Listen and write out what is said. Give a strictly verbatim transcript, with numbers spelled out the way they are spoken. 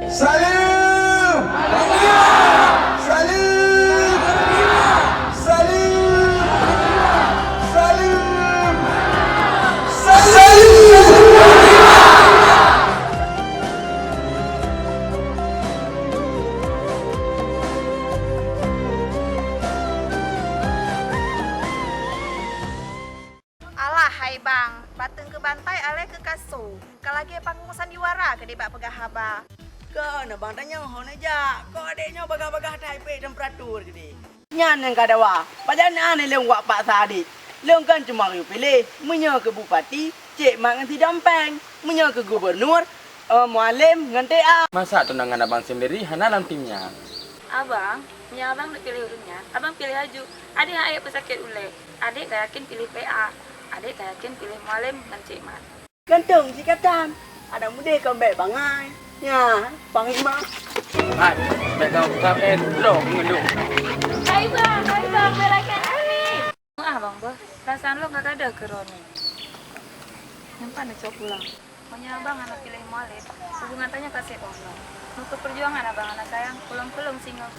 Salim! Salim! Salim! Salim! Salim! Alah hai bang, bateueng keu bantai alèh keu kasô. Ka lagèe panggung sandiwara keudéh bak peugah haba. Kon abang tanyoe ho neujak, kok adék nyoe bagah-bagah that pih temperatur keudéh. Nyan nyang ka dawa, pajan na lôn wak paksa adék. Lôn kan cuma geuyue piléh, meunyoe keu bupati, Cék Mat ngon Sidom Péng. Meunyoe keu gubernur, eh, Mualem ngon T A. Masa tunangan abang sendiri hana lam tim nyan? Abang, meunyoe abang neuk piléh ureueng nyan, abang piléh aju. Adék han ék peusakét ulèe. Adék ka yakin piléh P A. Adék ka yakin piléh Mualem ngon Cék Mat. Gantung sikatan, adak mudeh kon bèk bangai. Nya, Panglima. Hai, bèk kau kau eh, lo ngendung. Hai bang, hai bang, belakan kami. Maaf bang, beuh. Perasaan lôn ka gadôh keu droeneuh. Nyan pan neucok pulang. Meunyoe abang hana piléh Mualem, hubungan tanyoe ka sép óh lom. Meukeu peujuangan abang hana sayang, kulom-kulom singoh.